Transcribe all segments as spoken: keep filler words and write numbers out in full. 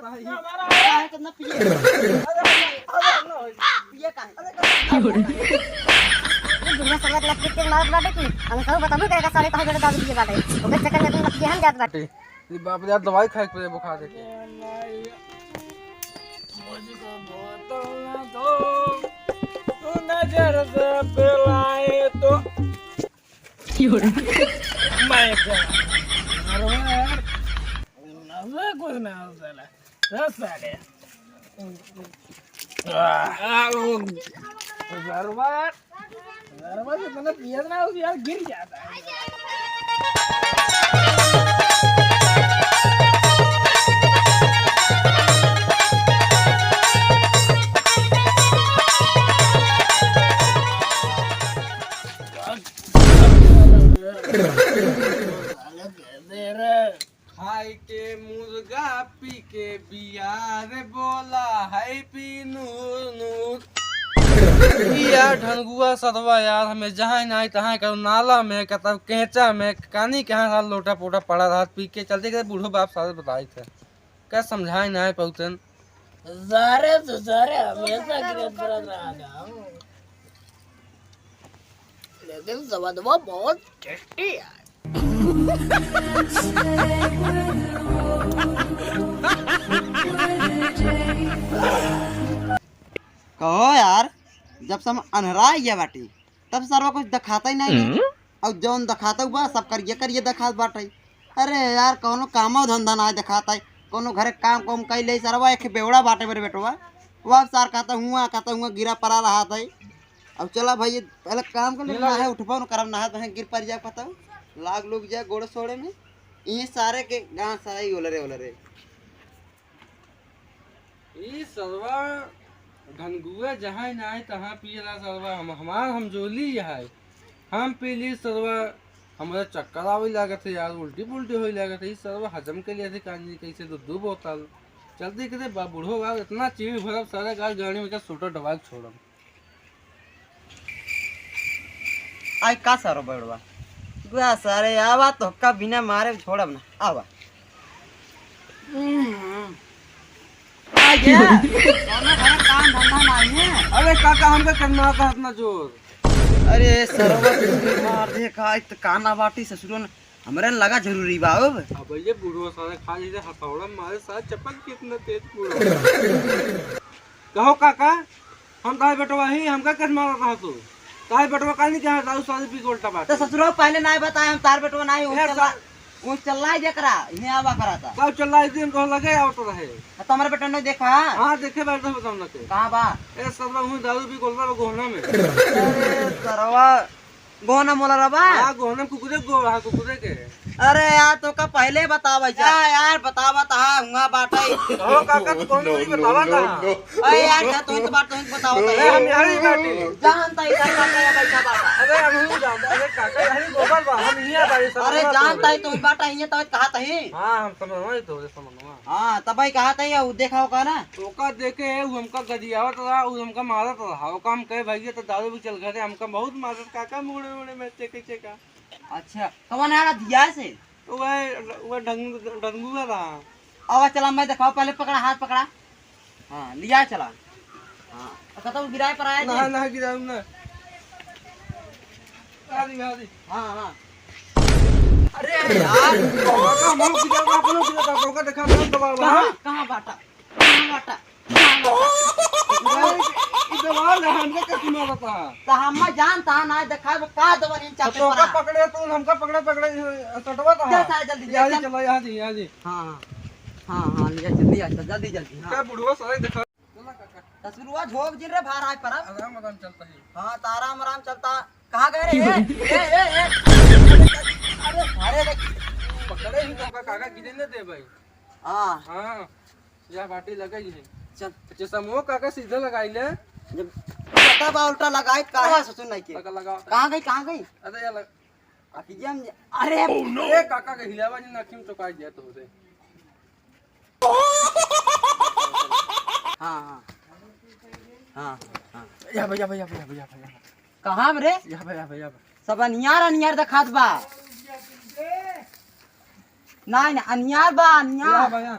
काहे कितना पिए? पिए काहे? ये बुढ़वा सरवा के लपट के मारत बाटे कि हम कहूँ बताबू करेगा सारे कहाँ जोड़े दारू पिए बाटे। ओकर चक्कर में अपनी लपटिया हम जात बाटे। ये बाप रे, यार दवाई खाए के पड़े बुखार देखे। मुझको बोतल ना दो, तू नजर से पिलाए तो। मैं क्या? अरे यार, नशा कुछ ना हो साला। दस साले। आ, आ, वो, जरूरत, जरूरत इतना पिया ना हो यार, गिर जाता है। खाए के मुर्गा, पी के बियर, बोला हैप्पी नूर नूर। ई यार ढनगुआ सदवा यार, हमें जहाँ नाहीं तहाँ करू नाला में, कतौ केंचा में, कानी कहाँ साल लोटा पोटा पड़ा रहत, पी के चलते के बूढ़ो बाप सारे बताइत है। का समझाए नाहीं पउतन। सारे तो सारे हमेशा गिरत पड़त रहा था। लेकिन सवदवा बहुत टेस्टी है। कहो यार, जब से हम अन्हरा गया बाटी, तब सरवा कुछ दिखाता ही नहीं। हम्म? और जौन दिखाता हुआ, सब करिए करिए दिखात बाटे। अरे यार, कौनो कामो धंधा ना दिखाता है, कौनो घरे काम कौम कई ले सरवा, एक बेवड़ा बाटे मेरे बेटवा। वो अब सार कहता हुआ, कहता हुआ गिरा पड़ा रहा था। अब चला भाई, ये पहले काम कर ले, ये ला ना है, ये। उठबो न करब, ना है, तो गिर पड़ जाए, पता हो, लाग लुग जाए गोड़े सोड़े में। ये सारे के गांव सारा ही ओलरे ओलरे। ई सरवा ढनगुआ जहाँ नाहीं तहाँ पियला सरवा, हम, हमार हमजोली है, हम पी ली सरवा, हमरा चक्कर आवे लागत है यार, उल्टी पुल्टी होए लागत है, ई सरवा हजम के लिए थे कानी कैसे दो दो बोतल। चलते करे बा बूढ़ो बा, इतना चीड़ भरब सारा गाड़ गाड़ी में का सोटा दबा के छोड़ब। आई का सारो बड़वा? गुआ सारे आवा तो का बिना मारे छोड़ब ना। आवा। हम्म। आ गया। कौनो घर काम धंधा नहीं है। अरे काका, हमका करना था इतना जोर। अरे सरवा, तू मार दे का, एक तो काना बाटी ससुरो ने हमरे लगा जरूरी बा अब। अब ये बूढ़ो सारे खा जैसे हथौड़ा मारे सारे चपक कितना तेज बूढ़ो। कहो काका, हम तार बेटवा ही, हमका कस मारत रहा तू? तार बेटवा काहे नहीं कहा दारू सारू पी के उल्टा बात? तो ससुरो पहले ना बताए, हम तार बेटवा ना ही, ऊँच यार, चला, सा- ऊँच चला ही जेकरा, इन्हें आवा करा था। कब चला इस दिन तो लगे आवत रहे। तो हमारे बेटा ने देखा? हाँ, देखे बार तो बताओ ना के। कहाँ बा? ए, सब लोग हुई दारू पी के उल्टा बा गोहना में। अरे, सरवा, गोहना मोला रबा? हाँ, गोहना कुकुरे गो, हाँ, कुकुरे के। अरे यार, तो का पहले बतावा जा यार, बतावा तो हाँ, हुआ बाटे। कहो काका, तू कौन नहीं बतावा था? अरे यार, क्या तू तो बात तू बतावा था? अरे हम यहाँ ही बैठे। जानता ही काका, काका, बैठा बाटा। अरे हम ही जानता, अरे काका, यहाँ ही गोबर बा, हम यहाँ बाड़ी सब अरे जानता ही तू बाटा, यहाँ तो कहा था ही। हाँ, हम समझवा ही तो, समझवा। हाँ, तब भाई कहा था ये, उ देखा होगा ना? ओका देखे, उ हमका गरियावत रहा, उ हमका मारत रहा। ओका हम कहे, "भैया, तो दारू भी चल घरे, हमका बहुत मारत काका, मुड़े, मुड़े में चेके, चेका।" अच्छा, कौन आ रहा दिया से? तो वह, वह ढंग-, ढंगुआ रहा। आवा चला, मैं दिखाओ, पहले पकड़ा, हाथ पकड़ा। हाँ, लिया चला। हाँ, तो कतौ गिराए पर आया ना, जी? ना गिराऊँ ना। आ रही, आ रही। हाँ, हाँ। अरे यार, कहाँ मुँह गिरा, कहाँ मुँह गिरा, कहाँ देखा, कहाँ दबा हुआ है? कहाँ, कहाँ बाटा? कहाँ बाटा? कहाँ बाटा? अरे, ई दबा ले, हमके कैसे मारता है? तो हम जानता ना, देखा, वो का दबा नहीं तो चाहते तोका पड़ा। पकड़े, तू हमका पकड़े, पकड़े, सटवा था। चल, सारे जल्दी, यहाँ चल। चलो, यहाँ जी, यहाँ जी। हाँ, हाँ। हाँ, हाँ, लिया चल, लिया चल, जल्दी, जल्दी, हाँ। क्या बुढ़वा सारे देखा? ससुरवा झोंक जिन रे, बाहर आए परब। आराम, आराम चलता है। हाँ, तो आराम, आराम चलता। कहाँ गए रे? ए, ए, ए, ए। अरे, अरे, देख। पकड़े ही तो का-, काका गिरे न दे भाई। हाँ। हाँ, या बाटी लगाई है। चल। अच्छा, समूह काका सीधे लगाई ले। जब पता बा उल्टा लगाई, काहे हाँ। ससुर नहीं के? लगा, लगा। कहाँ गई, कहाँ गई? अरे, या लग- अखिया में, अरे! Oh, no! ए, काका के हिलावा जी, नाखी में चौकाई दिया तो रे। हाँ, हाँ। हाँ, हाँ। या भैया, भैया, भैया, भैया, भैया। कहाँ रे? या भैया, भैया। सब अनियार, अनियार देखात बा। नाहीं, नाहीं, अनियार बा, अनियार। या भैया।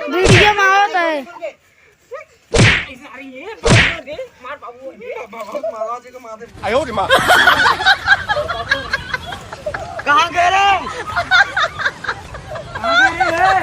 वीडियो में आवत है। कहाँ गए रे? कहाँ गए रे?